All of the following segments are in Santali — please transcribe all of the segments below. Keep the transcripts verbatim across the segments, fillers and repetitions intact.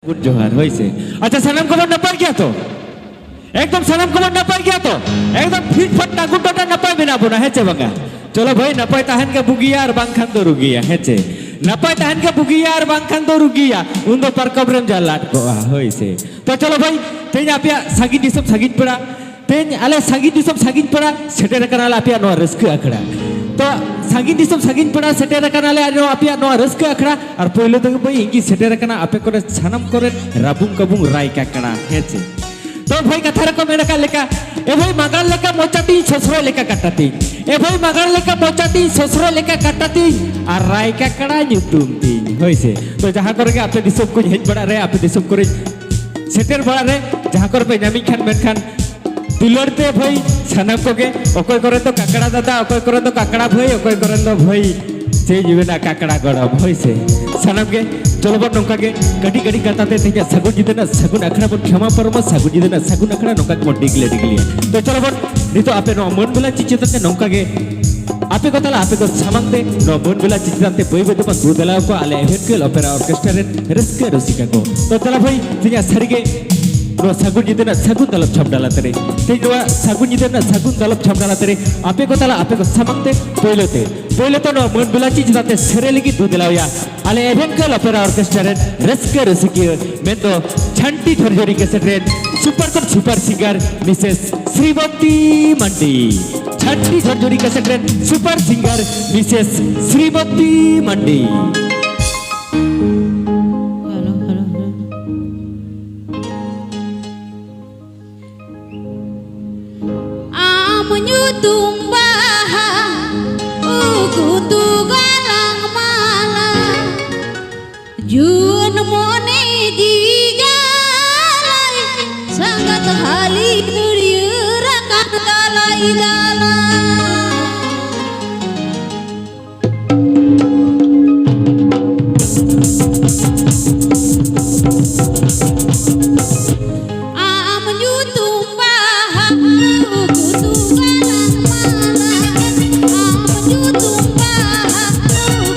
ᱜᱩᱰ ᱡᱚᱦᱟᱨ, ᱦᱳᱭ ᱥᱮ᱾ ᱟᱪᱪᱷᱟ, ᱥᱟᱱᱟᱢ ᱠᱚᱵᱚᱱ ᱱᱟᱯᱟᱭ ᱜᱮᱭᱟ ᱛᱚ? ᱮᱠᱫᱚᱢ ᱥᱟᱱᱟᱢ ᱠᱚᱵᱚᱱ ᱱᱟᱯᱟᱭ ᱜᱮᱭᱟ ᱛᱚ? ᱮᱠᱫᱚᱢ ᱯᱷᱤᱴ ᱯᱷᱟᱴ ᱴᱟᱜᱩᱰ ᱰᱟᱴᱟ ᱱᱟᱯᱟᱭ ᱢᱮᱱᱟᱜ ᱵᱚᱱᱟ, ᱦᱮᱸ ᱪᱮ ᱵᱟᱝᱟ? ᱪᱚᱞᱚ ᱵᱷᱟᱹᱭ, ᱱᱟᱯᱟᱭ ᱛᱟᱦᱮᱱ ᱜᱮ ᱵᱩᱜᱤᱭᱟ ᱟᱨ ᱵᱟᱝᱠᱷᱟᱱ ᱫᱚ ᱨᱩᱜᱤᱭᱟ, ᱦᱮᱸ ᱪᱮ? ᱱᱟᱯᱟᱭ ᱛᱟᱦᱮᱱ ᱜᱮ ᱵᱩᱜᱤᱭᱟ ᱟᱨ ᱵᱟᱝᱠᱷᱟᱱ ᱫᱚ ᱨᱩᱜᱤᱭᱟ, ᱩᱱ ᱫᱚ ᱯᱟᱨᱠᱚᱢ ᱨᱮᱢ ᱡᱟᱞᱟᱫ ᱠᱚᱜᱼᱟ, ᱦᱳᱭ ᱥᱮ᱾ ᱛᱚ ᱪᱚᱞᱚ ᱵᱷᱟᱹᱭ, ᱛᱮᱦᱮᱧ ᱟᱯᱮᱭᱟᱜ ᱥᱟᱺᱜᱤᱧ ᱫᱤᱥᱚᱢ ᱥᱟᱺᱜᱤᱧ ᱯᱮᱲᱟ, ᱛᱮᱦᱮᱧ ᱟᱞᱮ ᱥᱟᱺᱜᱤᱧ ᱫᱤᱥᱚᱢ ᱥᱟᱺᱜᱤᱧ ᱯᱮᱲᱟ ᱥᱮᱴᱮᱨ ᱟᱠᱟᱱᱟᱞᱮ ᱟᱯᱮᱭᱟᱜ ᱱᱚᱣᱟ ᱨᱟᱹᱥᱠᱟᱹ ᱟᱠᱷᱲᱟ᱾ ᱛᱚ ᱥᱟᱺᱜᱤᱧ ᱫᱤᱥᱚᱢ ᱥᱟᱺᱜᱤᱧ ᱯᱮᱲᱟ ᱥᱮᱴᱮᱨ ᱟᱠᱟᱱᱟᱞᱮ ᱟᱨ ᱱᱚᱣᱟ ᱟᱯᱮᱭᱟᱜ ᱱᱚᱣᱟ ᱨᱟᱹᱥᱠᱟᱹ ᱟᱠᱷᱲᱟ, ᱟᱨ ᱯᱳᱭᱞᱳ ᱛᱮᱜᱮ ᱵᱷᱟᱹᱭ ᱤᱧ ᱜᱤᱧ ᱥᱮᱴᱮᱨ ᱟᱠᱟᱱᱟ ᱟᱯᱮ ᱠᱚᱨᱮ ᱥᱟᱱᱟᱢ ᱠᱚᱨᱮ ᱨᱟᱵᱩᱝ ᱠᱟᱵᱩᱝ ᱨᱟᱭ ᱠᱟᱠᱲᱟ, ᱦᱮᱸ ᱪᱮ? ᱛᱚ ᱵᱷᱟᱹᱭ, ᱠᱟᱛᱷᱟ ᱨᱮᱠᱚ ᱢᱮᱱ ᱟᱠᱟᱫ ᱞᱮᱠᱟ, ᱮ ᱵᱷᱟᱹᱭ ᱢᱟᱜᱟᱲ ᱞᱮᱠᱟ ᱢᱚᱪᱟ ᱛᱤᱧ, ᱥᱚᱥᱨᱚᱡ ᱞᱮᱠᱟ ᱠᱟᱴᱟ ᱛᱤᱧ, ᱮ ᱵᱷᱟᱹᱭ ᱢᱟᱜᱟᱲ ᱞᱮᱠᱟ ᱢᱚᱪᱟ ᱛᱤᱧ, ᱥᱚᱥᱨᱚᱡ ᱞᱮᱠᱟ ᱠᱟᱴᱟ ᱛᱤᱧ, ᱟᱨ ᱨᱟᱭ ᱠᱟᱠᱲᱟ ᱧᱩᱛᱩᱢ ᱛᱤᱧ, ᱦᱳᱭ ᱥᱮ᱾ ᱛᱚ ᱡᱟᱦᱟᱸ ᱠᱚᱨᱮ ᱜᱮ ᱟᱯᱮ ᱫᱤᱥᱚᱢ ᱠᱚᱧ ᱦᱮᱡ ᱵᱟᱲᱟᱜ ᱨᱮ, ᱟᱯᱮ ᱫᱤᱥᱚᱢ ᱠᱚᱨᱮᱧ ᱥᱮᱴᱮᱨ ᱵᱟᱲᱟᱜ ᱨᱮ, ᱡᱟᱦᱟᱸ ᱠᱚᱨᱮ ᱯᱮ ᱧᱟᱢᱤᱧ ᱠᱷᱟᱱ, ᱢᱮᱱᱠᱷᱟᱱ ᱫᱩᱞᱟᱹᱲ ᱛᱮ ᱵᱷᱟᱹᱭ ᱥᱟᱱᱟᱢ ᱠᱚᱜᱮ, ᱚᱠᱚᱭ ᱠᱚᱨᱮ ᱫᱚ ᱠᱟᱠᱲᱟ ᱫᱟᱫᱟ, ᱚᱠᱚᱭ ᱠᱚᱨᱮ ᱫᱚ ᱠᱟᱠᱲᱟ ᱵᱷᱟᱹᱭ, ᱚᱠᱚᱭ ᱠᱚᱨᱮ ᱫᱚ ᱵᱷᱟᱹᱭ ᱪᱮᱫ ᱢᱮᱱᱟ ᱠᱟᱠᱲᱟ ᱜᱚᱲᱚᱢ, ᱦᱳᱭ ᱥᱮ᱾ ᱥᱟᱱᱟᱢ ᱜᱮ ᱪᱚᱞᱚ ᱵᱚᱱ ᱱᱚᱝᱠᱟ ᱜᱮ ᱠᱟᱹᱴᱤᱡ ᱠᱟᱹᱴᱤᱡ ᱠᱟᱛᱷᱟ ᱛᱮ ᱛᱮᱦᱮᱧᱟᱜ ᱥᱟᱹᱜᱩᱱ ᱧᱤᱫᱟᱹ ᱨᱮᱱᱟᱜ ᱥᱟᱹᱜᱩᱱ ᱟᱠᱷᱲᱟ ᱵᱚᱱ ᱠᱷᱮᱢᱟ ᱯᱟᱨᱚᱢᱟ, ᱥᱟᱹᱜᱩᱱ ᱧᱤᱫᱟᱹ ᱨᱮᱱᱟᱜ ᱥᱟᱹᱜᱩᱱ ᱟᱠᱷᱲᱟ ᱱᱚᱝᱠᱟ ᱜᱮᱵᱚᱱ ᱰᱤᱜᱽᱞᱟᱹ ᱰᱤᱜᱽᱞᱤᱭᱟ᱾ ᱛᱚ ᱪᱚᱞᱚ ᱵᱚᱱ ᱱᱤᱛᱚᱜ ᱟᱯᱮ ᱱᱚᱣᱟ ᱢᱟᱹᱱ ᱵᱮᱞᱟ ᱪᱤᱪᱟᱹ ᱛᱮ ᱱᱚᱝᱠᱟ ᱜᱮ ᱟᱯᱮ ᱠᱚ ᱛᱟᱞᱟ, ᱟᱯᱮ ᱠᱚ ᱥᱟᱢᱟᱝ ᱛᱮ ᱱᱚᱣᱟ ᱢᱟᱹᱱ ᱵᱮᱞᱟ ᱪᱤᱪᱟᱹ ᱛᱮ ᱵᱟᱹᱭ ᱵᱟᱹᱭ ᱛᱮᱵᱚᱱ ᱫᱩ ᱫᱮᱞᱟ ᱟᱠᱚᱣᱟ ᱟᱞᱮ ᱮᱵᱷᱮᱱ ᱠᱮᱞ ᱚᱯᱮᱨᱟ ᱚᱨᱠᱮᱥᱴᱨᱟ ᱨᱮᱱ ᱨᱟᱹᱥᱠᱟᱹ ᱨᱩᱥᱤᱠᱟ ᱠᱚ᱾ ᱛᱚ ᱛᱟᱞᱟ ᱵᱷᱟᱹᱭ, ᱛᱮᱦᱮᱧᱟᱜ ᱥᱟᱹᱨᱤ ᱜᱮ ᱱᱚᱣᱟ ᱥᱟᱹᱜᱩᱱ ᱧᱤᱫᱟᱹ ᱨᱮᱱᱟᱜ ᱥᱟᱹᱜᱩᱱ ᱫᱟᱞᱚᱵ ᱪᱷᱟᱢᱰᱟ ᱞᱟᱛᱟᱨ ᱨᱮ, ᱛᱮᱦᱮᱧ ᱱᱚᱣᱟ ᱥᱟᱹᱜᱩᱱ ᱧᱤᱫᱟᱹ ᱨᱮᱱᱟᱜ ᱥᱟᱹᱜᱩᱱ ᱫᱟᱞᱚᱵ ᱪᱷᱟᱢᱰᱟ ᱞᱟᱛᱟᱨ ᱨᱮ ᱟᱯᱮ ᱠᱚ ᱛᱟᱞᱟ, ᱟᱯᱮ ᱠᱚ ᱥᱟᱢᱟᱝ ᱛᱮ ᱯᱳᱭᱞᱳ ᱛᱮ, ᱯᱳᱭᱞᱳ ᱛᱮ ᱱᱚᱣᱟ ᱢᱟᱹᱱ ᱵᱮᱞᱟ ᱪᱤᱪᱟᱹ ᱛᱮ ᱥᱮᱨᱮᱧ ᱞᱟᱹᱜᱤᱫ ᱫᱩ ᱫᱮᱞᱟᱣᱭᱟ ᱟᱞᱮ ᱮᱵᱷᱮᱱ ᱠᱮᱞ ᱚᱯᱮᱨᱟ ᱚᱨᱠᱮᱥᱴᱨᱟ ᱨᱮᱱ ᱨᱟᱹᱥᱠᱟᱹ ᱨᱟᱹᱥᱤᱠᱤᱭᱟᱹ, ᱢᱮᱱᱫᱚ ᱡᱷᱟᱱᱴᱤ ᱡᱷᱚᱨᱡᱷᱚᱨᱤ ᱠᱮᱥᱮᱴ ᱨᱮᱱ ᱥᱩᱯᱟᱨ ᱠᱷᱚᱱ super singer Mrs Srimati Mandi. Jhanti Jhorjhori cassette ᱨᱮᱱ super singer Mrs Srimati Mandi. Hello, hello, hello. ᱟᱢ ᱧᱩᱛᱩᱢ ᱵᱟᱦᱟ ᱩᱠᱩᱛᱩ ᱜᱟᱞᱟᱝ ᱢᱟᱞᱟ, ᱡᱩᱣᱟᱹᱱ ᱢᱚᱱᱮ ᱡᱤᱣᱤ ᱡᱟᱞᱟᱭ, ᱥᱟᱸᱜᱟᱛ ᱦᱟᱹᱞᱤ ᱫᱟᱹᱲᱭᱟᱹ ᱨᱟᱠᱟᱵ ᱫᱟᱞᱟᱭ ᱫᱟᱞᱟᱭ᱾ ᱟᱢ ᱧᱩᱛᱩᱢ ᱵᱟᱦᱟ ᱩᱠᱩᱛᱩ ᱜᱟᱞᱟᱝ ᱢᱟᱞᱟ, ᱟᱢ ᱧᱩᱛᱩᱢ ᱵᱟᱦᱟ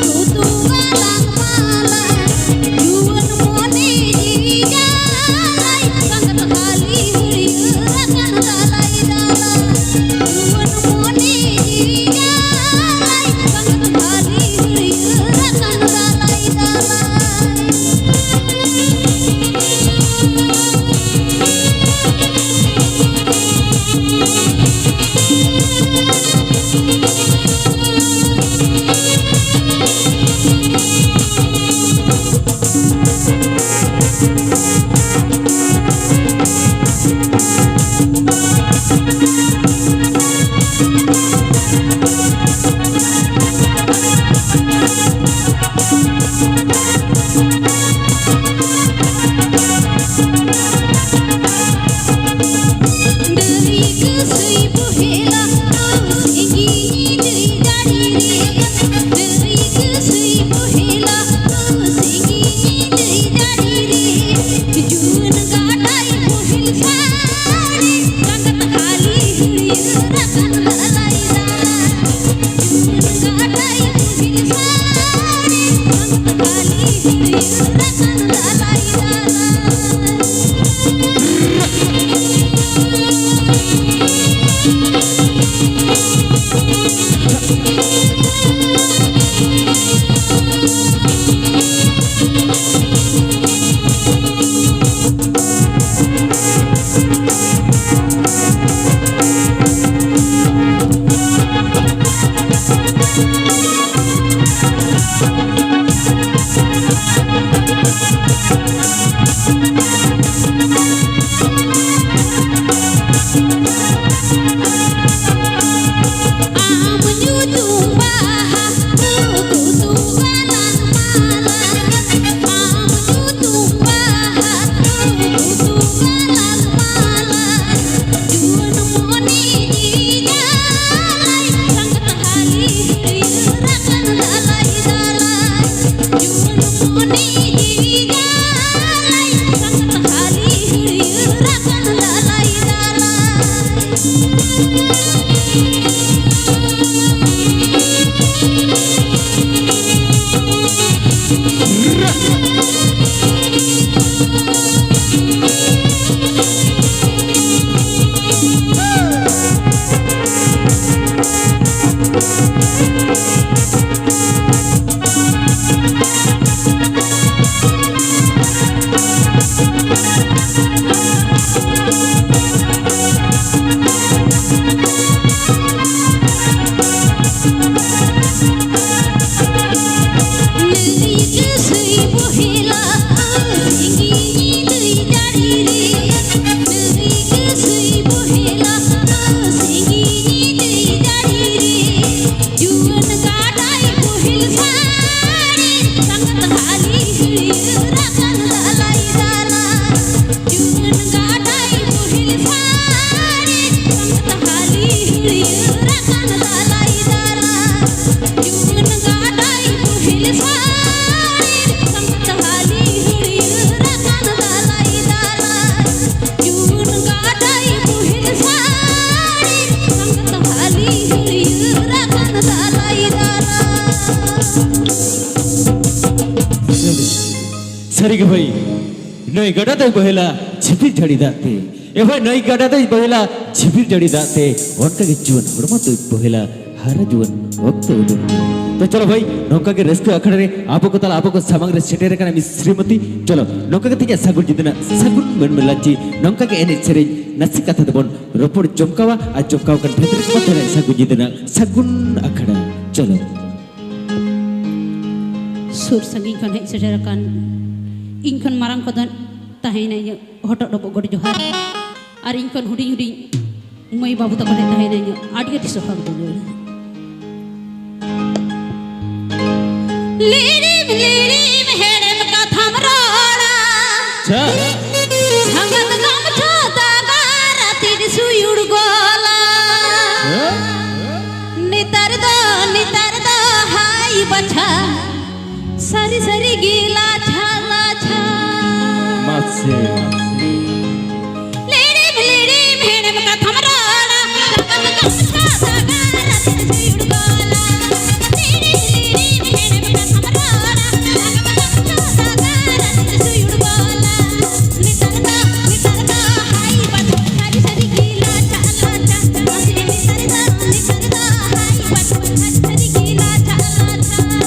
ᱩᱠᱩᱛᱩ ᱜᱟᱞᱟᱝ ᱢᱟᱞᱟ, ᱡᱩᱣᱟᱹᱱ ᱢᱚᱱᱮ ᱡᱤᱣᱤ ᱥᱟᱹᱨᱤ ᱜᱮ ᱵᱷᱟᱹᱭ, ᱱᱟᱹᱭ ᱜᱟᱰᱟ ᱫᱚᱭ ᱵᱚᱦᱮᱞᱟ ᱡᱷᱤᱯᱤᱨ ᱡᱟᱹᱲᱤ ᱫᱟᱜ ᱛᱮ᱾ ᱮ ᱵᱷᱟᱹᱭ, ᱱᱟᱹᱭ ᱜᱟᱰᱟ ᱫᱚᱭ ᱵᱚᱦᱮᱞᱟ ᱡᱷᱤᱯᱤᱨ ᱡᱟᱹᱲᱤ ᱫᱟᱜ ᱛᱮ, ᱚᱱᱠᱟ ᱜᱮ ᱡᱩᱣᱟᱹᱱ ᱦᱚᱲᱢᱚ ᱫᱚᱭ ᱵᱚᱦᱮᱞᱟ ᱦᱟᱨᱟ ᱡᱩᱣᱟᱹᱱ ᱚᱠᱛᱚ ᱩᱰᱩᱠ᱾ ᱛᱚ ᱪᱚᱞᱚ ᱵᱷᱟᱹᱭ, ᱱᱚᱝᱠᱟ ᱜᱮ ᱨᱟᱹᱥᱠᱟᱹ ᱟᱠᱷᱲᱟ ᱨᱮ ᱟᱵᱚ ᱠᱚ ᱛᱟᱞᱟ ᱟᱵᱚ ᱠᱚ ᱥᱟᱢᱟᱝ ᱨᱮ ᱥᱮᱴᱮᱨ ᱟᱠᱟᱱᱟ ᱢᱤᱥ ᱥᱨᱤᱢᱚᱛᱤ᱾ ᱪᱚᱞᱚ, ᱱᱚᱝᱠᱟ ᱜᱮ ᱛᱮᱦᱮᱧᱟᱜ ᱥᱟᱹᱜᱩᱱ ᱧᱤᱫᱟᱹ ᱨᱮᱱᱟᱜ ᱥᱟᱹᱜᱩᱱ ᱢᱟᱹᱱ ᱢᱮᱞᱟᱪᱤ, ᱱᱚᱝᱠᱟ ᱜᱮ ᱮᱱᱮᱡ ᱥᱮᱨᱮᱧ ᱱᱟᱥᱮ ᱠᱟᱛᱷᱟ ᱛᱮᱵᱚᱱ ᱨᱚᱯᱚᱲ ᱡᱚᱢᱠᱟᱣᱟ ᱟᱨ ᱡᱚᱢᱠᱟᱣ ᱠᱟᱱ ᱵᱷᱤᱛᱨᱤ ᱨᱮ ᱥᱟᱹᱜᱩᱱ ᱧᱤᱫᱟᱹ ᱨᱮᱱᱟᱜ ᱥᱟᱹᱜᱩᱱ ᱟᱠᱷᱲᱟ᱾ ᱪᱚᱞᱚ᱾ ᱥᱩᱨ ᱥᱟᱺᱜᱤᱧ ᱠᱷᱚᱱ ᱦᱮᱡ ᱥᱮᱴᱮᱨ ᱟᱠᱟᱱ ᱤᱧ ᱠᱷᱚᱱ ᱢᱟᱨᱟᱝ ᱠᱚᱫᱚ ᱛᱟᱦᱮᱸᱭᱮᱱᱟ ᱤᱧᱟᱹᱜ ᱦᱚᱴᱚᱜ ᱰᱚᱵᱚᱜ ᱜᱚᱰ ᱡᱚᱦᱟᱨ, ᱟᱨ ᱤᱧ ᱠᱷᱚᱱ ᱦᱩᱰᱤᱧ ᱦᱩᱰᱤᱧ ᱢᱟᱹᱭ ᱵᱟᱹᱵᱩ ᱛᱟᱠᱚ ᱴᱷᱮᱱ ᱛᱟᱦᱮᱸᱭᱮᱱᱟ ᱤᱧᱟᱹᱜ ᱟᱹᱰᱤ ᱟᱹᱰᱤ ᱥᱚᱦᱟᱜ ᱫᱩᱞᱟᱹᱲ᱾ ᱞᱤᱲᱤᱢ ᱞᱤᱲᱤᱢ ᱦᱮᱲᱮᱢ ᱠᱟᱛᱷᱟᱢ ᱨᱚᱲᱟ᱾ ᱟᱪᱪᱷᱟ᱾ ᱥᱟᱸᱜᱟᱛ ᱜᱟᱢᱪᱷᱟ ᱫᱟᱜᱟᱨ ᱟᱹᱛᱤᱨ ᱥᱩᱭᱩᱲ ᱜᱚᱞᱟ᱾ ᱦᱮᱸ? ᱱᱮᱛᱟᱨ ᱫᱚ, ᱱᱮᱛᱟᱨ ᱫᱚ ᱦᱟᱭ ᱵᱟᱪᱷᱟ, ᱥᱟᱹᱨᱤ ᱥᱟᱹᱨᱤ ᱜᱮ ᱞᱟᱪᱷᱟ ᱞᱟᱪᱷᱟ᱾ ᱢᱟᱥᱮ᱾ ᱞᱤᱲᱤᱢ ᱞᱤᱲᱤᱢ ᱦᱮᱲᱮᱢ ᱠᱟᱛᱷᱟᱢ ᱨᱚᱲᱟ, ᱨᱟᱠᱟᱵ ᱠᱟᱛᱷᱟ ᱥᱟᱜᱟᱨ ᱟᱹᱛᱤᱨ ᱥᱩᱭᱩᱲ ᱜᱚᱞᱟ᱾ ᱞᱤᱲᱤᱢ ᱞᱤᱲᱤᱢ ᱦᱮᱲᱮᱢ ᱠᱟᱛᱷᱟᱢ ᱨᱚᱲᱟ, ᱨᱟᱠᱟᱵ ᱠᱟᱛᱷᱟ ᱥᱟᱜᱟᱨ ᱟᱹᱛᱤᱨ ᱥᱩᱭᱩᱲ ᱜᱚᱞᱟ᱾ ᱱᱮᱛᱟᱨ ᱫᱚ, ᱱᱮᱛᱟᱨ ᱫᱚ ᱦᱟᱭ ᱵᱟᱪᱷᱟ, ᱥᱟᱹᱨᱤ ᱥᱟᱹᱨᱤ ᱜᱮ ᱞᱟᱪᱷᱟ ᱞᱟᱪᱷᱟ᱾ ᱢᱟᱥᱮ ᱱᱮᱛᱟᱨ ᱫᱚ, ᱱᱮᱛᱟᱨ ᱫᱚ ᱦᱟᱭ ᱵᱟᱪᱷᱟ, ᱥᱟᱹᱨᱤ ᱥᱟᱹᱨᱤ ᱜᱮ ᱞᱟᱪᱷᱟ ᱞᱟᱪᱷᱟ᱾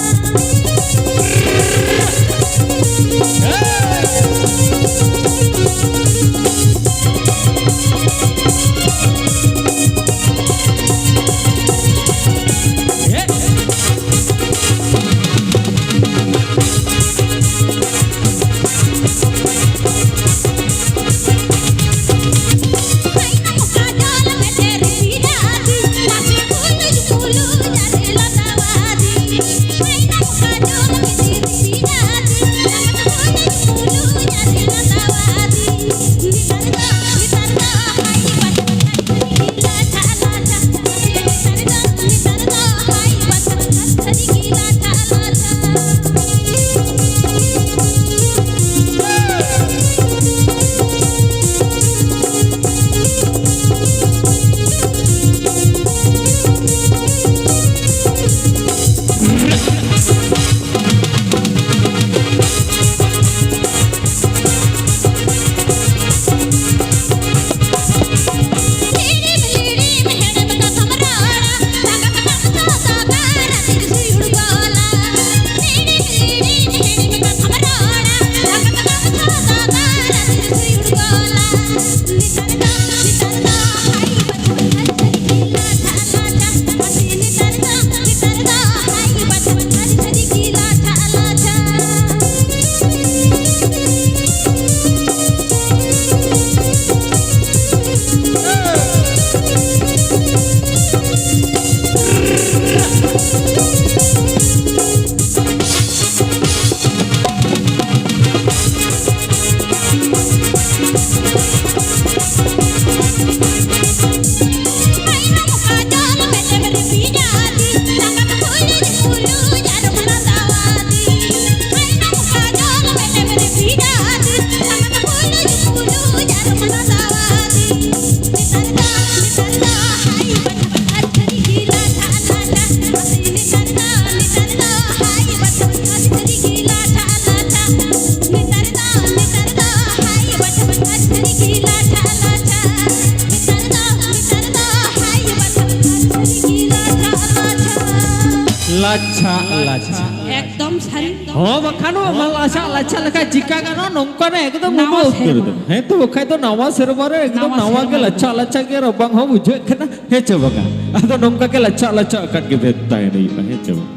ᱞᱟᱪᱷᱟ ᱞᱟᱪᱷᱟ᱾ ᱮᱠᱫᱚᱢ ᱥᱟᱹᱨᱤ᱾ ᱦᱚᱸ, ᱵᱟᱠᱷᱟᱱ ᱦᱚᱸ ᱚᱱᱟ ᱞᱟᱪᱷᱟ ᱞᱟᱪᱷᱟ ᱞᱮᱠᱟ ᱪᱤᱠᱟ ᱜᱟᱱᱚᱜᱼᱟ? ᱱᱚᱝᱠᱟᱱᱟᱜ ᱮᱠᱫᱚᱢ ᱱᱟᱣᱟ ᱩᱰᱩᱠ ᱩᱛᱟᱹᱨ ᱥᱮᱨᱢᱟ᱾ ᱫᱚ᱾ ᱦᱮᱸ ᱛᱚ, ᱵᱟᱠᱷᱟᱡ ᱫᱚ ᱱᱟᱣᱟ ᱥᱮᱨᱢᱟ ᱨᱮ ᱮᱠᱫᱚᱢ ᱱᱟᱣᱟ ᱱᱟᱣᱟ ᱜᱮ ᱥᱮᱨᱢᱟ᱾ ᱞᱟᱪᱷᱟ ᱞᱟᱪᱷᱟ ᱜᱮ ᱨᱟᱵᱟᱝ ᱦᱚᱸ ᱵᱩᱡᱷᱟᱹᱜ ᱠᱟᱱᱟ, ᱦᱮᱸ ᱪᱮ ᱵᱟᱝᱟ? ᱟᱫᱚ ᱱᱚᱝᱠᱟ ᱜᱮ ᱞᱟᱪᱷᱟ ᱞᱟᱪᱷᱟ ᱟᱠᱟᱫ ᱜᱮ ᱛᱟᱦᱮᱱ ᱦᱩᱭᱩᱜᱼᱟ, ᱦᱮᱸ ᱪᱮ ᱵᱟᱝ?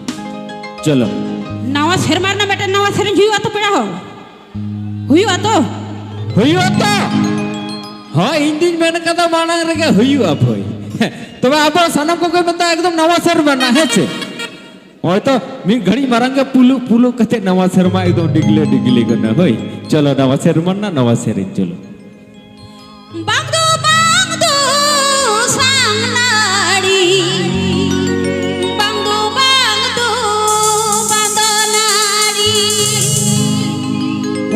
ᱪᱚᱞᱚ᱾ ᱱᱟᱣᱟ ᱥᱮᱨᱢᱟ ᱨᱮᱱᱟᱜ ᱢᱤᱫᱴᱮᱱ ᱱᱟᱣᱟ ᱥᱮᱨᱮᱧ ᱦᱩᱭᱩᱜᱼᱟ ᱛᱚ, ᱯᱮᱲᱟ ᱦᱚᱲ? ᱦᱩᱭᱩᱜᱼᱟ ᱛᱚ? ᱦᱩᱭᱩᱜᱼᱟ ᱛᱚ? ᱦᱳᱭ, ᱤᱧ ᱫᱩᱧ ᱢᱮᱱ ᱠᱟᱫᱟ ᱢᱟᱲᱟᱝ ᱨᱮᱜᱮ ᱦᱩᱭᱩᱜᱼᱟ ᱵᱷᱟᱹᱭ᱾ ᱛᱚᱵᱮ ᱟᱵᱚ ᱥᱟᱱᱟᱢ ᱠᱚᱜᱮ ᱢᱮᱛᱟ ᱮᱠᱫᱚᱢ ᱱᱟᱣᱟ ᱥᱮᱨᱢᱟ ᱨᱮᱱᱟᱜ, ᱦᱮᱸ ᱪᱮ? ᱦᱚᱭᱛᱚ ᱢᱤᱫ ᱜᱷᱟᱹᱲᱤᱡ ᱢᱟᱨᱟᱝ ᱜᱮ ᱯᱩᱞᱩᱜ ᱯᱩᱞᱩᱜ ᱠᱟᱛᱮ ᱱᱟᱣᱟ ᱥᱮᱨᱢᱟ ᱮᱠᱫᱚᱢ ᱰᱤᱜᱽᱞᱟᱹ ᱰᱤᱜᱽᱞᱤ ᱠᱟᱱᱟ᱾ ᱦᱳᱭ, ᱪᱚᱞᱚ ᱱᱟᱣᱟ ᱥᱮᱨᱢᱟ ᱨᱮᱱᱟᱜ ᱱᱟᱣᱟ ᱥᱮᱨᱮᱧ ᱪᱚᱞᱚ᱾ ᱵᱟᱝ ᱫᱚ, ᱵᱟᱝ ᱫᱚ ᱥᱟᱝ ᱱᱟᱹᱲᱤ, ᱵᱟᱝ ᱫᱚ, ᱵᱟᱝ ᱫᱚ ᱵᱟᱸᱫᱚ ᱱᱟᱹᱲᱤ,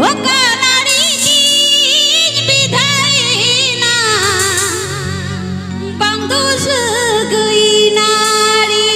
ᱚᱠᱟ ᱱᱟᱹᱲᱤ ᱪᱤᱧ ᱵᱤᱫᱷᱟᱭᱮᱱᱟ? ᱵᱟᱝ ᱫᱚ ᱥᱟᱹᱜᱟᱹᱭ ᱱᱟᱹᱲᱤ᱾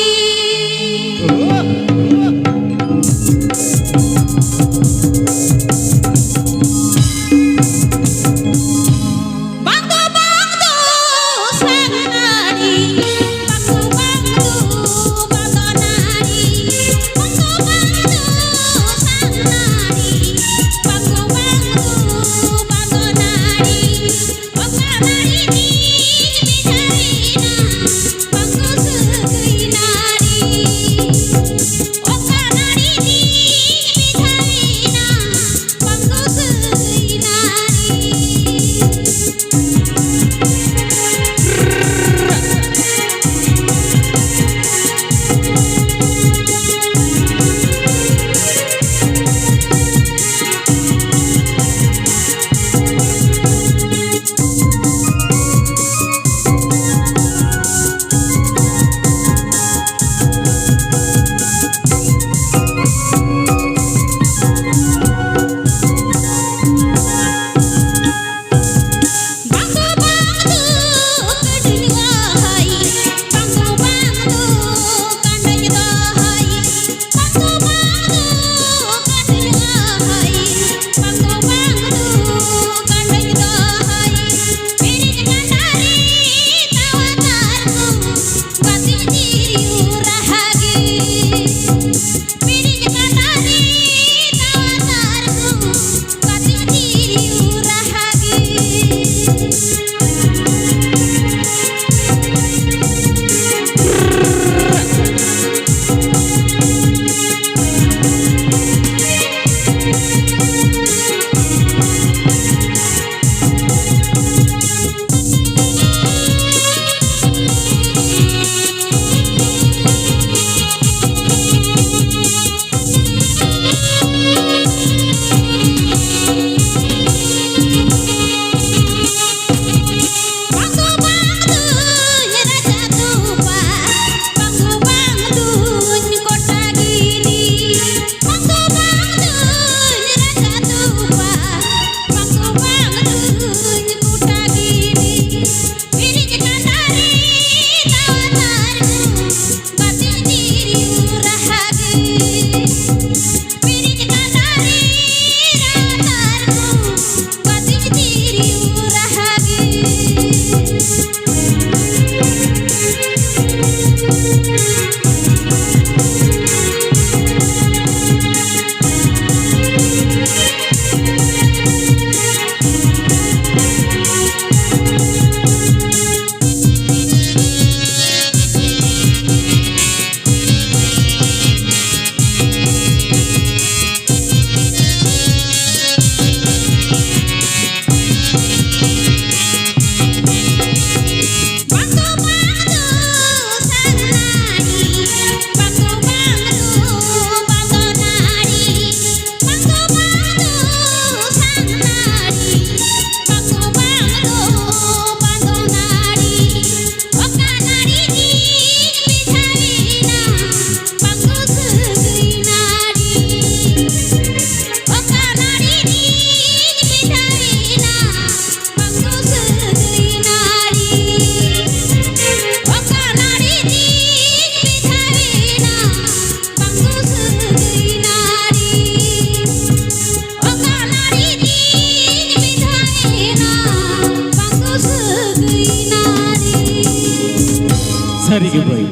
ᱥᱟᱹᱨᱤ ᱜᱮ ᱵᱷᱟᱹᱭ,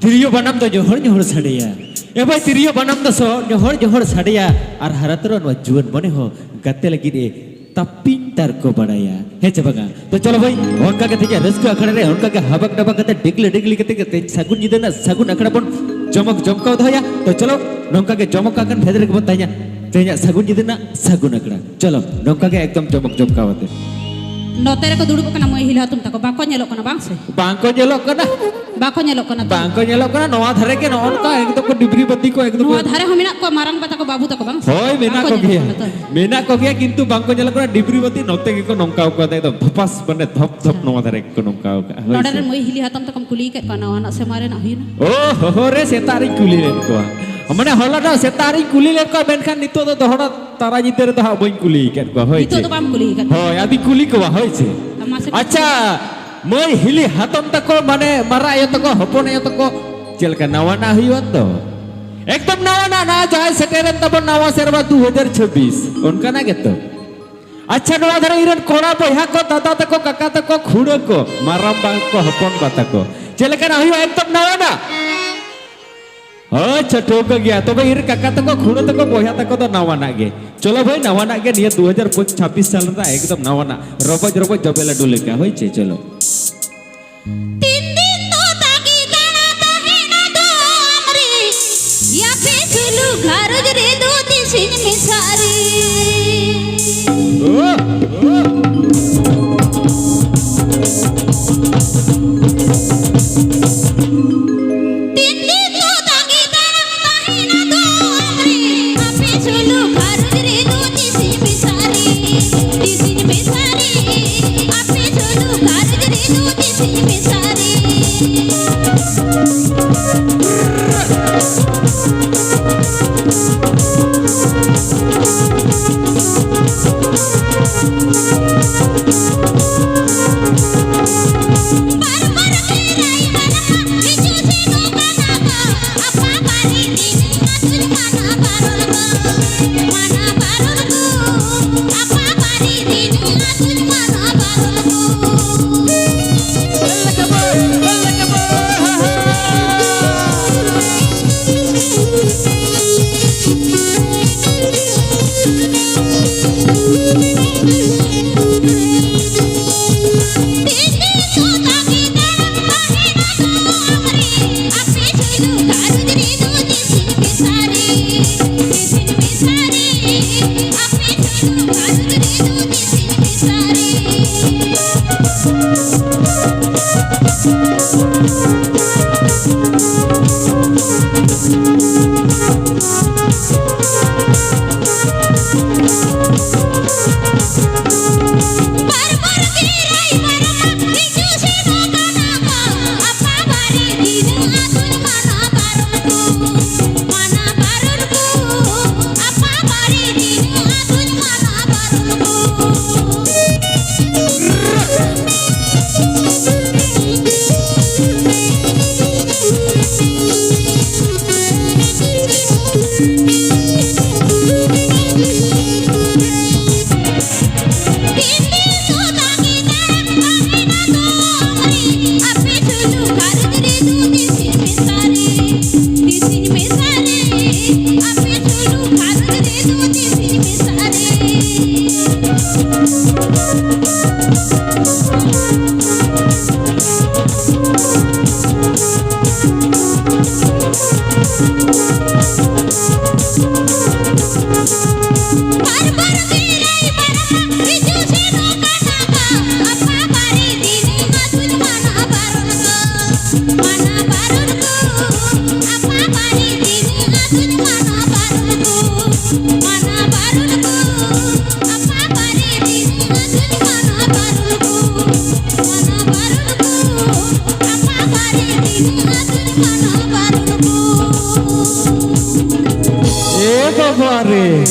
ᱛᱤᱨᱭᱳ ᱵᱟᱱᱟᱢ ᱫᱚ ᱧᱚᱦᱚᱲ ᱧᱚᱦᱚᱲ ᱥᱟᱰᱮᱭᱟ᱾ ᱮ ᱵᱷᱟᱹᱭ, ᱛᱤᱨᱭᱳ ᱵᱟᱱᱟᱢ ᱫᱚ ᱥᱚ ᱧᱚᱦᱚᱲ ᱧᱚᱦᱚᱲ ᱥᱟᱰᱮᱭᱟ, ᱟᱨ ᱦᱟᱨᱟ ᱛᱚᱨᱟ ᱱᱚᱣᱟ ᱡᱩᱣᱟᱹᱱ ᱢᱚᱱᱮ ᱦᱚᱸ ᱜᱟᱛᱮ ᱞᱟᱹᱜᱤᱫ ᱮ ᱛᱟᱯᱤᱧ ᱛᱟᱨᱠᱚ ᱵᱟᱲᱟᱭᱟ, ᱦᱮᱸ ᱪᱮ ᱵᱟᱝᱟ? ᱛᱚ ᱪᱚᱞᱚ ᱵᱷᱟᱹᱭ, ᱚᱱᱠᱟ ᱜᱮ ᱛᱮᱦᱮᱧᱟᱜ ᱨᱟᱹᱥᱠᱟᱹ ᱟᱠᱷᱲᱟ ᱨᱮ ᱚᱱᱠᱟ ᱜᱮ ᱦᱟᱵᱟᱠ ᱰᱟᱵᱟᱠ ᱠᱟᱛᱮ ᱰᱤᱜᱽᱞᱟᱹ ᱰᱤᱜᱽᱞᱤ ᱠᱟᱛᱮ ᱜᱮ ᱛᱮᱦᱮᱧ ᱥᱟᱹᱜᱩᱱ ᱧᱤᱫᱟᱹ ᱨᱮᱱᱟᱜ ᱥᱟᱹᱜᱩᱱ ᱟᱠᱷᱲᱟ ᱵᱚᱱ ᱡᱚᱢᱚᱠ ᱡᱚᱢᱠᱟᱣ ᱫᱚᱦᱚᱭᱟ᱾ ᱛᱚ ᱪᱚᱞᱚ, ᱱᱚᱝᱠᱟ ᱜᱮ ᱡᱚᱢᱚᱠ ᱟᱠᱟᱱ ᱵᱷᱮᱫ ᱨᱮᱜᱮ ᱵᱚᱱ ᱛᱟᱦᱮᱸᱭᱟ ᱛᱮᱦᱮᱧᱟᱜ ᱥᱟᱹᱜᱩᱱ ᱧᱤᱫᱟᱹ ᱨᱮᱱᱟᱜ ᱥᱟᱹᱜᱩᱱ ᱟᱠᱷᱲᱟ᱾ ᱪᱚᱞᱚ, ᱱᱚᱝᱠᱟ ᱜᱮ ᱮᱠᱫᱚᱢ ᱡᱚᱢᱚᱠ ᱡᱚᱢᱠᱟᱣ ᱟᱛᱮ᱾ ᱱᱚᱛᱮ ᱨᱮᱠᱚ ᱫᱩᱲᱩᱵ ᱟᱠᱟᱱᱟ ᱢᱟᱹᱭ ᱦᱤᱞᱤ ᱦᱟᱛᱚᱢ ᱛᱟᱠᱚ, ᱵᱟᱠᱚ ᱧᱮᱞᱚᱜ ᱠᱟᱱᱟ ᱵᱟᱝ ᱥᱮ? ᱵᱟᱝ ᱠᱚ ᱧᱮᱞᱚᱜ ᱠᱟᱱᱟ᱾ ᱵᱟᱠᱚ ᱧᱮᱞᱚᱜ ᱠᱟᱱᱟ ᱛᱚ? ᱵᱟᱝ ᱠᱚ ᱧᱮᱞᱚᱜ ᱠᱟᱱᱟ᱾ ᱱᱚᱣᱟ ᱫᱷᱟᱨᱮ ᱜᱮ ᱱᱚᱜᱼᱚ ᱱᱚᱝᱠᱟ ᱮᱠᱫᱚᱢ ᱠᱚ ᱰᱤᱵᱨᱤ ᱵᱟᱹᱛᱤ ᱠᱚ ᱮᱠᱫᱚᱢ ᱱᱚᱣᱟ ᱠᱚ ᱫᱷᱟᱨᱮ ᱦᱚᱸ ᱢᱮᱱᱟᱜ ᱠᱚᱣᱟ ᱢᱟᱨᱟᱝ ᱵᱟ ᱛᱟᱠᱚ, ᱵᱟᱹᱵᱩ ᱛᱟᱠᱚ ᱵᱟᱝ ᱥᱮ? ᱦᱳᱭ, ᱢᱮᱱᱟᱜ ᱵᱟᱠᱚ ᱠᱚᱜᱮᱭᱟ᱾ ᱧᱮᱞᱚᱜ ᱠᱟᱱᱟ ᱛᱚ? ᱢᱮᱱᱟᱜ ᱠᱚᱜᱮᱭᱟ, ᱠᱤᱱᱛᱩ ᱵᱟᱝ ᱠᱚ ᱧᱮᱞᱚᱜ ᱠᱟᱱᱟ᱾ ᱰᱤᱵᱨᱤ ᱵᱟᱹᱛᱤ ᱱᱚᱛᱮ ᱜᱮᱠᱚ ᱱᱚᱝᱠᱟ ᱠᱟᱫᱟ, ᱮᱠᱫᱚᱢ ᱫᱷᱚᱯᱟᱥ, ᱢᱟᱱᱮ ᱫᱷᱚᱯ ᱫᱷᱚᱯ ᱟᱪᱪᱷᱟ᱾ ᱱᱚᱣᱟ ᱫᱷᱟᱨᱮ ᱜᱮᱠᱚ ᱱᱚᱝᱠᱟ ᱠᱟᱜᱼᱟ᱾ ᱦᱳᱭ ᱱᱚᱰᱮ ᱥᱮ? ᱨᱮᱱ ᱢᱟᱹᱭ ᱦᱤᱞᱤ ᱦᱟᱛᱚᱢ ᱛᱟᱠᱚᱢ ᱠᱩᱞᱤ ᱟᱠᱟᱫ ᱠᱚᱣᱟ ᱱᱟᱣᱟᱱᱟᱜ ᱥᱮᱨᱢᱟ ᱨᱮᱱᱟᱜ ᱦᱩᱭᱱᱟ? ᱳ ᱦᱳ ᱦᱳ ᱨᱮ, ᱥᱮᱛᱟᱜ ᱨᱤᱧ ᱠᱩᱞᱤ ᱞᱮᱫ ᱠᱚᱣᱟ᱾ ᱢᱟᱱᱮ ᱦᱚᱞᱟ ᱫᱚ ᱥᱮᱛᱟᱜ ᱨᱤᱧ ᱠᱩᱞᱤ ᱞᱮᱫ ᱠᱚᱣᱟ, ᱢᱮᱱᱠᱷᱟᱱ ᱱᱤᱛᱚᱜ ᱫᱚ ᱫᱚᱦᱲᱟ ᱛᱟᱨᱟ ᱧᱤᱫᱟᱹ ᱨᱮᱫᱚ ᱦᱟᱸᱜ ᱵᱟᱹᱧ ᱠᱩᱞᱤ ᱟᱠᱟᱫ ᱠᱚᱣᱟ᱾ ᱦᱳᱭ ᱱᱤᱛᱚᱜ ᱥᱮ? ᱫᱚ ᱵᱟᱢ ᱠᱩᱞᱤ ᱟᱠᱟᱫ ᱠᱚᱣᱟ? ᱦᱳᱭ, ᱟᱫᱚᱧ ᱠᱩᱞᱤ ᱠᱚᱣᱟ᱾ ᱦᱳᱭ ᱥᱮ? ᱢᱟᱥᱮ ᱠᱩᱞᱤ ᱟᱪᱪᱷᱟ, ᱢᱟᱹᱭ ᱦᱤᱞᱤ ᱦᱟᱛᱚᱢ ᱛᱟᱠᱚ, ᱢᱟᱱᱮ ᱢᱟᱨᱟ ᱟᱭᱳ ᱛᱟᱠᱚ, ᱦᱚᱯᱚᱱ ᱟᱭᱳ ᱛᱟᱠᱚ, ᱪᱮᱫ ᱞᱮᱠᱟ ᱱᱟᱣᱟᱱᱟᱜ ᱦᱩᱭᱩᱜᱼᱟ ᱛᱚ? ᱮᱠᱫᱚᱢ ᱱᱟᱣᱟᱱᱟᱜ, ᱱᱟᱣᱟ ᱡᱟᱦᱟᱸᱭ ᱥᱮᱴᱮᱨᱮᱱ ᱛᱟᱵᱚᱱ ᱱᱟᱣᱟ ᱥᱮᱨᱢᱟ ᱫᱩ ᱦᱟᱡᱟᱨ ᱪᱷᱟᱵᱵᱤᱥ, ᱚᱱᱠᱟᱱᱟᱜ ᱜᱮᱛᱚ? ᱟᱪᱪᱷᱟ, ᱱᱚᱣᱟ ᱫᱷᱟᱨᱮ ᱤᱧ ᱨᱮᱱ ᱠᱚᱲᱟ ᱵᱚᱭᱦᱟ ᱠᱚ, ᱫᱟᱫᱟ ᱛᱟᱠᱚ, ᱠᱟᱠᱟ ᱛᱟᱠᱚ, ᱠᱷᱩᱲᱟᱹ ᱠᱚ, ᱢᱟᱨᱟᱝ ᱵᱟ ᱠᱚ, ᱦᱚᱯᱚᱱ ᱵᱟ ᱛᱟᱠᱚ, ᱪᱮᱫ ᱞᱮᱠᱟᱱᱟᱜ ᱦᱩᱭᱩᱜᱼᱟ? ᱮᱠᱫᱚᱢ ᱱᱟᱣᱟᱱᱟᱜ? ᱟᱪᱪᱷᱟ, ᱴᱷᱟᱹᱣᱠᱟᱹ ᱜᱮᱭᱟ᱾ ᱛᱚᱵᱮ ᱤᱧ ᱨᱮᱱ ᱠᱟᱠᱟ ᱛᱟᱠᱚ, ᱠᱷᱩᱲᱟᱹ ᱛᱟᱠᱚ, ᱵᱚᱭᱦᱟ ᱛᱟᱠᱚ ᱫᱚ ᱱᱟᱣᱟᱱᱟᱜ ᱜᱮ᱾ ᱪᱚᱞᱚ ᱵᱷᱟᱹᱭ, ᱱᱟᱣᱟᱱᱟᱜ ᱜᱮ ᱱᱤᱭᱟᱹ ᱫᱩ ᱦᱟᱡᱟᱨ ᱪᱷᱟᱵᱵᱤᱥ ᱥᱟᱞ ᱨᱮᱱᱟᱜ ᱮᱠᱫᱚᱢ ᱱᱟᱣᱟᱱᱟᱜ ᱨᱚᱵᱚᱡ ᱨᱚᱵᱚᱡ ᱡᱚᱵᱮ ᱞᱟᱹᱰᱩ ᱞᱮᱠᱟ᱾ ᱦᱳᱭ ᱪᱮ? ᱪᱚᱞᱚ᱾ ᱛᱤᱱ ᱫᱤᱱ ᱫᱚ ᱛᱟᱺᱜᱤ ᱛᱟᱲᱟ ᱛᱟᱦᱮᱱᱟ ᱫᱚ ᱟᱢᱨᱮ, ᱭᱟ ᱯᱮ ᱥᱩᱞᱩ ᱜᱷᱟᱨᱚᱸᱡᱽ ᱨᱮᱫᱚ ᱛᱤᱥᱤᱧ ᱢᱮᱥᱟᱨᱤ᱾ ᱛᱤᱱ ᱫᱤᱱ ᱫᱚ ᱛᱟᱺᱜᱤ ᱛᱟᱲᱟ ᱛᱟᱦᱮᱱᱟ ᱫᱚ ᱟᱢᱨᱮ, ᱟᱯᱮ ᱥᱩᱞᱩ ᱜᱷᱟᱨᱚᱸᱡᱽ ᱨᱮᱫᱚ ᱛᱤᱥᱤᱧ ᱢᱮᱥᱟᱨᱤ, ᱛᱤᱥᱤᱧ ᱢᱮᱥᱟᱨᱤ, ᱟᱯᱮ ᱥᱩᱞᱩ ᱜᱷᱟᱨᱚᱸᱡᱽ ᱨᱮᱫᱚ ᱛᱤᱥᱤᱧ ᱢᱮᱥᱟᱨᱤ᱾ ᱮ ᱵᱟᱵᱟ ᱨᱮ᱾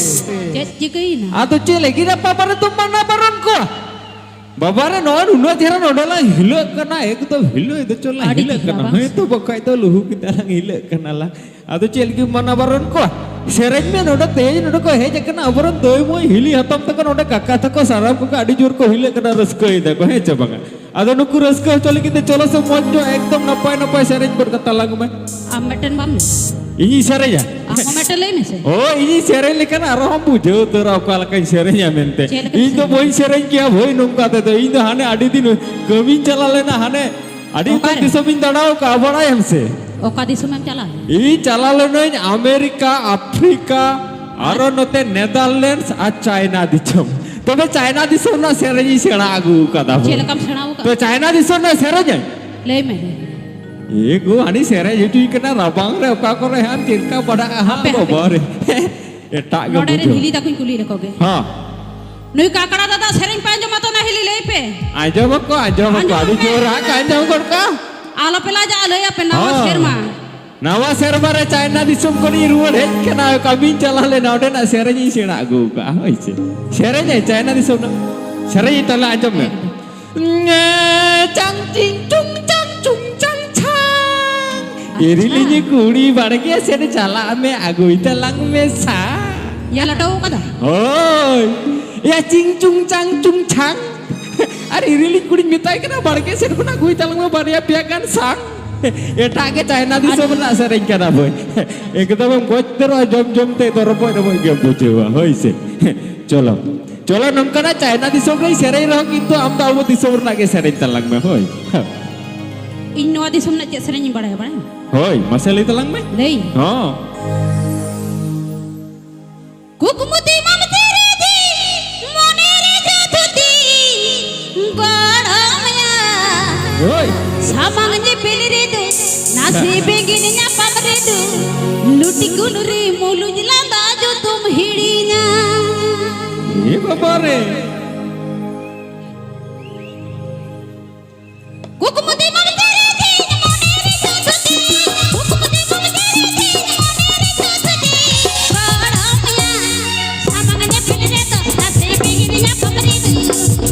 ᱪᱮᱫ ᱪᱤᱠᱟᱹᱭᱮᱱᱟ? ᱟᱫᱚ ᱪᱮᱫ ᱞᱟᱹᱜᱤᱫ ᱟᱯᱟ ᱵᱟᱨᱮ ᱫᱚᱢ ᱢᱟᱱᱟ ᱵᱟᱨᱚᱱ ᱠᱚᱣᱟ? ᱵᱟᱵᱟ ᱨᱮ, ᱱᱚᱜᱼᱚᱭ ᱱᱩᱱᱟᱹᱜ ᱪᱮᱦᱨᱟ ᱱᱚᱰᱮ ᱞᱟᱝ ᱦᱤᱞᱟᱹᱜ ᱠᱟᱱᱟ, ᱮᱠᱫᱚᱢ ᱦᱤᱞᱟᱹᱜ ᱫᱚ ᱪᱚ ᱞᱟᱝ ᱟᱹᱰᱤ ᱦᱤᱞᱟᱹᱜ ᱪᱮᱦᱨᱟ ᱠᱟᱱᱟ᱾ ᱵᱟᱝ ᱦᱮᱸ ᱥᱮ? ᱛᱚ, ᱵᱟᱠᱷᱟᱡ ᱫᱚ ᱞᱩᱦᱩ ᱠᱮᱫᱟ ᱞᱟᱝ ᱦᱤᱞᱟᱹᱜ ᱠᱟᱱᱟ ᱞᱟᱝ᱾ ᱟᱫᱚ ᱪᱮᱫ ᱞᱟᱹᱜᱤᱫ ᱢᱟᱱᱟ ᱵᱟᱨᱚᱱ ᱠᱚᱣᱟ? ᱥᱮᱨᱮᱧ ᱢᱮ, ᱱᱚᱰᱮ ᱛᱮᱦᱮᱧ ᱱᱚᱰᱮ ᱠᱚ ᱦᱮᱡ ᱟᱠᱟᱱᱟ ᱟᱵᱚᱨᱮᱱ ᱫᱟᱹᱭ ᱢᱟᱹᱭ ᱦᱤᱞᱤ ᱦᱟᱛᱚᱢ ᱛᱟᱠᱚ, ᱱᱚᱰᱮ ᱠᱟᱠᱟ ᱛᱟᱠᱚ, ᱥᱟᱱᱟᱢ ᱠᱚᱜᱮ ᱟᱹᱰᱤ ᱡᱳᱨ ᱠᱚ ᱦᱤᱞᱟᱹᱜ ᱠᱟᱱᱟ, ᱨᱟᱹᱥᱠᱟᱹᱭ ᱫᱟᱠᱚ, ᱦᱮᱸ ᱪᱮ ᱵᱟᱝᱟ? ᱟᱫᱚ ᱱᱩᱠᱩ ᱨᱟᱹᱥᱠᱟᱹ ᱦᱚᱪᱚ ᱞᱟᱹᱜᱤᱫ ᱛᱮ ᱪᱚᱞᱚ ᱥᱮ ᱢᱚᱡᱽ ᱧᱚᱜ ᱮᱠᱫᱚᱢ ᱱᱟᱯᱟᱭ ᱱᱟᱯᱟᱭ ᱥᱮᱨᱮᱧ ᱜᱚᱫ ᱠᱟᱛᱟ ᱞᱟᱝ ᱢᱮ᱾ ᱟᱢ ᱢᱤᱫᱴᱮᱱ ᱵᱟᱢ ᱞᱟᱹᱭᱟ? ᱤᱧᱤᱧ ᱥᱮᱨᱮᱧᱟ? ᱟᱢ ᱦᱚᱸ ᱢᱤᱫᱴᱮᱱ ᱞᱟᱹᱭ ᱢᱮᱥᱮ᱾ ᱳ, ᱤᱧᱤᱧ ᱥᱮᱨᱮᱧ ᱞᱮᱠᱷᱟᱱ ᱟᱨᱦᱚᱸ ᱵᱩᱡᱷᱟᱹᱣ ᱩᱛᱟᱹᱨᱟ ᱚᱠᱟ ᱞᱮᱠᱟᱧ ᱥᱮᱨᱮᱧᱟ ᱢᱮᱱᱛᱮ᱾ ᱪᱮᱫ ᱞᱮᱠᱟᱢ ᱤᱧ ᱫᱚ ᱥᱮᱨᱮᱧᱟ? ᱵᱟᱹᱧ ᱥᱮᱨᱮᱧ ᱠᱮᱭᱟ ᱵᱷᱟᱹᱭ ᱱᱚᱝᱠᱟ ᱛᱮᱫᱚ᱾ ᱤᱧ ᱫᱚ ᱦᱟᱱᱮ ᱟᱹᱰᱤ ᱫᱤᱱ ᱠᱟᱹᱢᱤᱧ ᱪᱟᱞᱟᱣ ᱞᱮᱱᱟ, ᱦᱟᱱᱮ ᱟᱹᱰᱤ ᱩᱛᱟᱹᱨ ᱚᱠᱟᱨᱮ? ᱫᱤᱥᱚᱢᱤᱧ ᱫᱟᱬᱟ ᱟᱠᱟᱫᱼᱟ, ᱵᱟᱲᱟᱭᱟᱢ ᱥᱮ? ᱚᱠᱟ ᱫᱤᱥᱚᱢᱮᱢ ᱪᱟᱞᱟᱣ ᱞᱮᱱᱟ? ᱤᱧ ᱪᱟᱞᱟᱣ ᱞᱮᱱᱟᱹᱧ ᱟᱢᱮᱨᱤᱠᱟ, ᱟᱯᱷᱨᱤᱠᱟ, ᱟᱨᱚ ᱱᱚᱛᱮ ᱱᱮᱫᱟᱨᱞᱮᱱᱰᱥ ᱟᱨ ᱪᱟᱭᱱᱟ ᱫᱤᱥᱚᱢ᱾ ᱛᱚᱵᱮ ᱪᱟᱭᱱᱟ ᱫᱤᱥᱚᱢ ᱨᱮᱱᱟᱜ ᱥᱮᱨᱮᱧ ᱤᱧ ᱥᱮᱬᱟ ᱟᱹᱜᱩ ᱟᱠᱟᱫᱟ ᱪᱮᱫ ᱵᱚ᱾ ᱞᱮᱠᱟᱢ ᱥᱮᱬᱟ ᱟᱠᱟᱫᱟ? ᱛᱚ ᱪᱟᱭᱱᱟ ᱫᱤᱥᱚᱢ ᱨᱮᱱᱟᱜ ᱥᱮᱨᱮᱧᱟᱹᱧ? ᱞᱟᱹᱭ ᱢᱮ᱾ ᱮ ᱜᱳ, ᱦᱟᱹᱱᱤ ᱥᱮᱨᱮᱧ ᱦᱚᱪᱚᱧ ᱠᱟᱱᱟ ᱨᱟᱵᱟᱝ ᱨᱮ, ᱚᱠᱟ ᱠᱚᱨᱮ ᱦᱟᱸᱜ ᱪᱮᱫ ᱞᱮᱠᱟ ᱵᱟᱰᱟᱜᱼᱟ ᱦᱟᱸᱜ ᱦᱟᱯᱮ, ᱦᱟᱯᱮ᱾ ᱵᱟᱵᱟ ᱨᱮ᱾ ᱮᱴᱟᱜ ᱜᱮ ᱱᱚᱰᱮ ᱨᱮᱱ ᱵᱩᱡᱷᱟᱹᱣ᱾ ᱦᱤᱞᱤ ᱛᱟᱠᱚᱧ ᱠᱩᱞᱤ ᱞᱮᱠᱚ ᱜᱮ᱾ ᱦᱚᱸ᱾ ᱱᱩᱭ ᱠᱟᱠᱲᱟ ᱫᱟᱫᱟ ᱥᱮᱨᱮᱧ ᱯᱮ ᱟᱸᱡᱚᱢᱟ ᱛᱚ ᱚᱱᱟ ᱦᱤᱞᱤ ᱞᱟᱹᱭ ᱯᱮ᱾ ᱟᱸᱡᱚᱢ ᱟᱠᱚ, ᱟᱸᱡᱚᱢ ᱟᱠᱚ, ᱟᱸᱡᱚᱢ ᱟᱹᱰᱤ ᱯᱮ᱾ ᱡᱳᱨ ᱦᱟᱸᱜ ᱠᱚ ᱟᱸᱡᱚᱢ ᱜᱚᱫ ᱠᱟᱜᱼᱟ᱾ ᱟᱞᱚᱯᱮ ᱞᱟᱡᱟᱜᱼᱟ, ᱞᱟᱹᱭ ᱟᱯᱮ ᱱᱟᱣᱟ ᱦᱚᱸ᱾ ᱥᱮᱨᱢᱟ᱾ ᱱᱟᱣᱟ ᱥᱮᱨᱢᱟ ᱨᱮ ᱪᱟᱭᱱᱟ ᱫᱤᱥᱚᱢ ᱠᱷᱚᱱᱤᱧ ᱨᱩᱣᱟᱹᱲ ᱦᱮᱡ ᱠᱟᱱᱟ, ᱠᱟᱹᱢᱤᱧ ᱪᱟᱞᱟᱣ ᱞᱮᱱᱟ, ᱚᱸᱰᱮᱱᱟᱜ ᱥᱮᱨᱮᱧ ᱤᱧ ᱥᱮᱬᱟ ᱟᱹᱜᱩ ᱠᱟᱜᱼᱟ, ᱦᱳᱭ ᱥᱮ᱾ ᱥᱮᱨᱮᱧᱟᱭ ᱪᱟᱭᱱᱟ ᱫᱤᱥᱚᱢ ᱨᱮᱱᱟᱜ ᱥᱮᱨᱮᱧ ᱛᱟᱦᱞᱮ ᱟᱸᱡᱚᱢ ᱢᱮ᱾ ᱮᱠᱫᱚᱢ᱾ ᱪᱟᱝ ᱪᱤᱝ ᱪᱩᱝ ᱪᱟᱝ ᱪᱩᱝ ᱪᱟᱝ ᱪᱷᱟᱝ᱾ ᱟᱪᱪᱷᱟ᱾ ᱤᱨᱤᱞᱤᱧ ᱠᱩᱲᱤ ᱵᱟᱲᱜᱮ ᱥᱮᱫ ᱪᱟᱞᱟᱜ ᱢᱮ, ᱟᱹᱜᱩᱭ ᱛᱟᱞᱟᱝ ᱢᱮ ᱥᱟ᱾ ᱧᱮᱞ ᱦᱚᱴᱚ ᱠᱟᱫᱟ? ᱦᱳᱭ᱾ ᱭᱟ ᱪᱤᱝ ᱪᱩᱝ ᱪᱟᱝ ᱪᱩᱝ ᱪᱷᱟᱝ᱾ ᱟᱨ ᱤᱨᱤᱞᱤᱧ ᱠᱩᱲᱤᱧ ᱢᱮᱛᱟᱭ ᱠᱟᱱᱟ, "ᱵᱟᱲᱜᱮ ᱥᱮᱫ ᱠᱷᱚᱱᱟᱜ ᱟᱹᱜᱩᱭ ᱛᱟᱞᱟᱝ ᱢᱮ ᱵᱟᱨᱭᱟ ᱯᱮᱭᱟ ᱜᱟᱱ ᱥᱟᱝ᱾" ᱮᱴᱟᱜ ᱜᱮ ᱪᱟᱭᱱᱟ ᱫᱤᱥᱚᱢ ᱨᱮᱱᱟᱜ ᱥᱮᱨᱮᱧ ᱠᱟᱱᱟ ᱵᱳᱭ᱾ ᱮᱠᱫᱚᱢ ᱮᱢ ᱜᱚᱡ ᱩᱛᱟᱹᱨᱚᱜᱼᱟ, ᱡᱚᱢ ᱡᱚᱢ ᱛᱮ ᱫᱚ ᱨᱚᱢᱚᱡ ᱨᱚᱢᱚᱡ ᱜᱮᱢ ᱵᱩᱡᱷᱟᱹᱣᱟ, ᱦᱳᱭ ᱥᱮ᱾ ᱪᱚᱞᱚ᱾ ᱵᱚᱞᱮ ᱱᱚᱝᱠᱟᱱᱟᱜ ᱪᱟᱭᱱᱟ ᱫᱤᱥᱚᱢ ᱨᱮᱭ ᱥᱮᱨᱮᱧ ᱨᱮᱦᱚᱸ, ᱠᱤᱱᱛᱩ ᱟᱢ ᱫᱚ ᱟᱵᱚ ᱫᱤᱥᱚᱢ ᱨᱮᱱᱟᱜ ᱜᱮ ᱥᱮᱨᱮᱧ ᱛᱟᱞᱟᱝ ᱢᱮ᱾ ᱦᱳᱭ᱾ ᱤᱧ ᱱᱚᱣᱟ ᱫᱤᱥᱚᱢ ᱨᱮᱱᱟᱜ ᱪᱮᱫ ᱥᱮᱨᱮᱧ ᱤᱧ ᱵᱟᱲᱟᱭᱟ, ᱵᱟᱲᱟᱭᱟ? ᱦᱳᱭ, ᱢᱟᱥᱮ ᱞᱟᱹᱭ ᱛᱟᱞᱟᱝ ᱢᱮ᱾ ᱞᱟᱹᱭ? ᱦᱚᱸ᱾ ᱠᱩᱠᱢᱩ ᱛᱤ ᱢᱟᱢ ᱛᱤᱨᱮ ᱫᱤ, ᱢᱚᱱᱮ ᱨᱮ ᱡᱟᱹᱛᱩ ᱛᱤ, ᱜᱚᱲᱚᱢᱭᱟ᱾ ᱦᱳᱭ᱾ ᱥᱟᱢᱟᱝ ᱧᱮᱯᱮᱞ ᱨᱮᱫᱚ, ᱱᱟᱥᱮ ᱵᱮᱸᱜᱮᱫ ᱧᱟᱯᱟᱢ ᱨᱮᱫᱚ, ᱞᱩᱴᱤ ᱠᱩᱱᱩᱨᱤ ᱢᱩᱞᱩᱡ ᱞᱟᱸᱫᱟ ᱡᱚᱛᱚᱢ ᱦᱤᱲᱤᱧᱟ᱾ ᱮ ᱵᱟᱵᱟ ᱨᱮ᱾ ᱠᱩᱠᱢᱩ ᱫᱤᱱᱟᱹᱢ ᱛᱮᱨᱮ ᱛᱤᱧ ᱢᱚᱱᱮ ᱨᱮ ᱡᱟᱹᱛᱩ ᱛᱤᱧ, ᱠᱩᱠᱢᱩ ᱫᱤᱱᱟᱹᱢ ᱛᱮᱨᱮ ᱛᱤᱧ ᱢᱚᱱᱮ ᱨᱮ ᱡᱟᱹᱛᱩ ᱛᱤᱧ᱾ ᱜᱚᱲᱚᱢᱭᱟ, ᱥᱟᱢᱟᱝ ᱧᱮᱯᱮᱞ ᱨᱮᱫᱚ, ᱱᱟᱥᱮ ᱵᱮᱸᱜᱮᱫ ᱧᱟᱯᱟᱢ ᱨᱮᱫᱚ,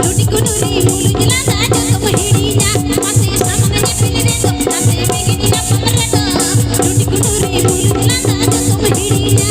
ᱞᱩᱴᱤ ᱠᱩᱱᱩᱨᱤ ᱢᱩᱞᱩᱡ ᱞᱟᱸᱫᱟ ᱡᱚᱛᱚᱢ ᱦᱤᱲᱤᱧᱟ᱾ ᱢᱟᱥᱮ ᱥᱟᱢᱟᱝ ᱧᱮᱯᱮᱞ ᱨᱮᱫᱚ, ᱱᱟᱥᱮ ᱵᱮᱸᱜᱮᱫ ᱧᱟᱯᱟᱢ ᱨᱮᱫᱚ, ᱞᱩᱴᱤ ᱠᱩᱱᱩᱨᱤ ᱢᱩᱞᱩᱡ ᱞᱟᱸᱫᱟ ᱡᱚᱛᱚᱢ ᱦᱤᱲᱤᱧᱟ᱾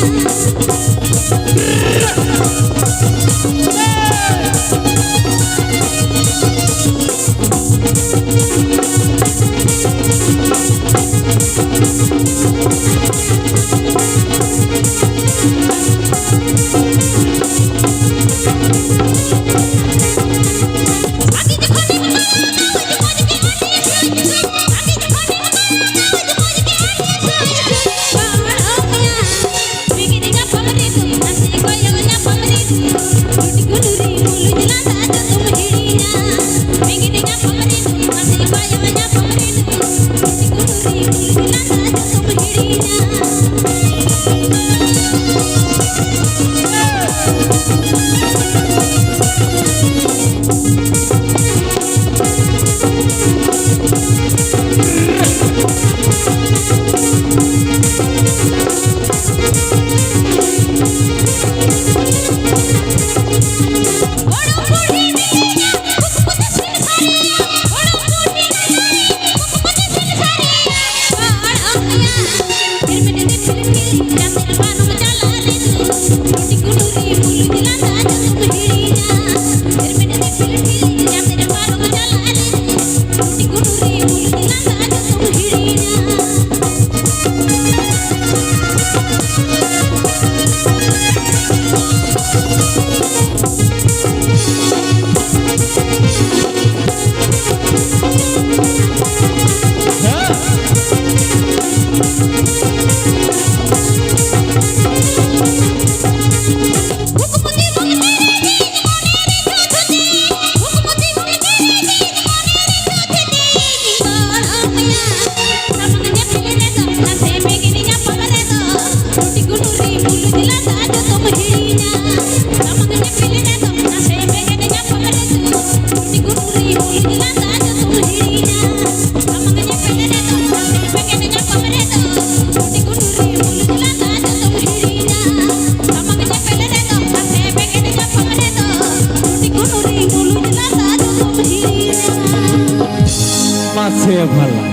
ᱥᱮ ᱵᱷᱟᱞᱟ᱾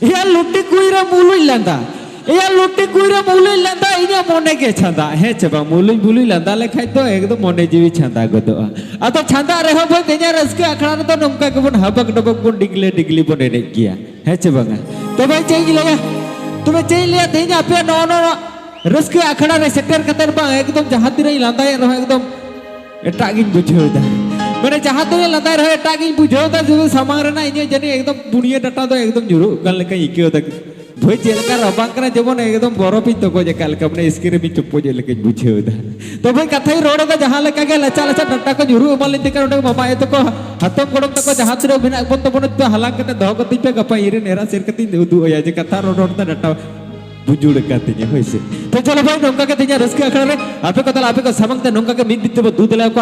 ᱮᱭᱟ ᱞᱩᱴᱤ ᱠᱩᱸᱭ ᱨᱮ ᱢᱩᱞᱩᱡ ᱞᱟᱸᱫᱟ, ᱮᱭᱟ ᱞᱩᱴᱤ ᱠᱩᱸᱭ ᱨᱮ ᱢᱩᱞᱩᱡ ᱞᱟᱸᱫᱟ, ᱤᱧᱟᱹᱜ ᱢᱚᱱᱮ ᱜᱮ ᱪᱷᱟᱸᱫᱟ᱾ ᱦᱮᱸ ᱪᱮ ᱵᱟᱝ? ᱢᱩᱞᱩᱡ ᱢᱩᱞᱩᱡ ᱞᱟᱸᱫᱟ ᱞᱮᱠᱷᱟᱡ ᱫᱚ ᱮᱠᱫᱚᱢ ᱢᱚᱱᱮ ᱡᱤᱣᱤ ᱪᱷᱟᱸᱫᱟ ᱜᱚᱫᱚᱜᱼᱟ᱾ ᱟᱫᱚ ᱪᱷᱟᱸᱫᱟ ᱨᱮᱦᱚᱸ ᱵᱚᱱ, ᱛᱮᱦᱮᱧᱟᱜ ᱨᱟᱹᱥᱠᱟᱹ ᱟᱠᱷᱲᱟ ᱨᱮᱫᱚ ᱱᱚᱝᱠᱟ ᱜᱮᱵᱚᱱ ᱦᱟᱵᱟᱠ ᱰᱚᱵᱚᱠ ᱵᱚᱱ ᱰᱤᱜᱽᱞᱟᱹ ᱰᱤᱜᱽᱞᱤ ᱵᱚᱱ ᱮᱱᱮᱡ ᱜᱮᱭᱟ᱾ ᱦᱮᱸ ᱪᱮ ᱵᱟᱝᱟ? ᱛᱚᱵᱮ ᱪᱮᱫ ᱤᱧ ᱞᱟᱹᱭᱟ, ᱛᱚᱵᱮ ᱪᱮᱫ ᱤᱧ ᱞᱟᱹᱭᱟ, ᱛᱮᱦᱮᱧ ᱟᱯᱮᱭᱟᱜ ᱱᱚᱜᱼᱚ ᱱᱚᱣᱟ ᱨᱟᱹᱥᱠᱟᱹ ᱟᱠᱷᱲᱟ ᱨᱮ ᱥᱮᱴᱮᱨ ᱠᱟᱛᱮ ᱵᱟᱝ, ᱮᱠᱫᱚᱢ ᱡᱟᱦᱟᱸ ᱛᱤᱱᱟᱹᱜ ᱤᱧ ᱞᱟᱸᱫᱟᱭᱮᱫ ᱨᱮᱦᱚᱸ ᱮᱠᱫᱚᱢ ᱮᱴᱟᱜ ᱜᱤᱧ ᱵᱩᱡᱷᱟᱹᱣ ᱮᱫᱟ᱾ ᱢᱟᱱᱮ ᱡᱟᱦᱟᱸ ᱛᱤᱱᱟᱹᱜ ᱞᱟᱸᱫᱟᱭ ᱨᱮᱦᱚᱸ ᱮᱴᱟᱜ ᱜᱤᱧ ᱵᱩᱡᱷᱟᱹᱣ ᱮᱫᱟ, ᱡᱩᱫᱤ ᱥᱟᱢᱟᱝ ᱨᱮᱱᱟᱜ ᱤᱧᱟᱹᱜ ᱡᱟᱹᱱᱤᱡ ᱮᱠᱫᱚᱢ ᱯᱩᱱᱭᱟᱹ ᱰᱟᱴᱟ ᱫᱚ ᱮᱠᱫᱚᱢ ᱧᱩᱨᱩᱜ ᱠᱟᱱ ᱞᱮᱠᱟᱧ ᱟᱹᱭᱠᱟᱹᱣ ᱮᱫᱟ᱾ ᱵᱷᱟᱹᱭ ᱪᱮᱫ ᱞᱮᱠᱟ ᱨᱟᱵᱟᱝ ᱠᱟᱱᱟ, ᱡᱮᱢᱚᱱ ᱮᱠᱫᱚᱢ ᱵᱚᱨᱚᱯ ᱤᱧ ᱛᱚᱜᱚᱡ ᱟᱠᱟᱫ ᱞᱮᱠᱟ, ᱢᱟᱱᱮ ᱤᱥᱠᱤᱱ ᱨᱮ ᱢᱤᱫ ᱪᱚᱯᱚᱡ ᱞᱮᱠᱟᱧ ᱵᱩᱡᱷᱟᱹᱣ ᱮᱫᱟ᱾ ᱛᱚᱵᱮ ᱠᱟᱛᱷᱟᱧ ᱨᱚᱲ ᱮᱫᱟ, ᱡᱟᱦᱟᱸ ᱞᱮᱠᱟ ᱜᱮ ᱞᱟᱪᱟ ᱞᱟᱪᱟ ᱰᱟᱴᱟ ᱠᱚ ᱧᱩᱨᱩ ᱮᱢᱟᱱ ᱞᱮᱱ ᱛᱤᱧ ᱠᱷᱟᱱ, ᱚᱸᱰᱮ ᱢᱟᱢᱟ ᱟᱭᱳ ᱛᱟᱠᱚ, ᱦᱟᱛᱚᱢ ᱜᱚᱲᱚᱢ ᱛᱟᱠᱚ ᱡᱟᱦᱟᱸ ᱛᱤᱱᱟᱹᱜ ᱢᱮᱱᱟᱜ ᱵᱚᱱ ᱛᱟᱵᱚᱱᱟ, ᱡᱚᱛᱚ ᱦᱟᱞᱟᱝ ᱠᱟᱛᱮ ᱫᱚᱦᱚ ᱠᱟᱛᱤᱧ ᱯᱮ, ᱜᱟᱯᱟ ᱤᱧ ᱨᱮᱱ ᱮᱨᱟ ᱥᱮᱱ ᱠᱟᱛᱮᱧ ᱩᱫᱩᱜ ᱟᱭᱟ ᱡᱮ ᱠᱟᱛᱷᱟ ᱨᱚᱲ ᱨᱚᱲ ᱛᱮ ᱰᱟᱴᱟ ᱵᱩᱡᱩᱲ ᱟᱠᱟᱱ ᱛᱤᱧᱟᱹ, ᱦᱳᱭ ᱥᱮ᱾ ᱛᱚ ᱪᱚᱞᱚ ᱵᱷᱟᱭ, ᱱᱚᱝᱠᱟ ᱜᱮ ᱛᱮᱦᱮᱧᱟᱜ ᱨᱟᱹᱥᱠᱟᱹ ᱟᱠᱷᱲᱟ ᱨᱮ ᱟᱯᱮ ᱠᱚ ᱛᱟᱞᱟ, ᱟᱯᱮ ᱠᱚ ᱥᱟᱢᱟᱝ ᱛᱮ ᱱᱚᱝᱠᱟ ᱜᱮ ᱢᱤᱫ ᱢᱤᱫ ᱛᱮᱵᱚ ᱫᱩ ᱫᱮᱞᱟ ᱠᱚᱣᱟ᱾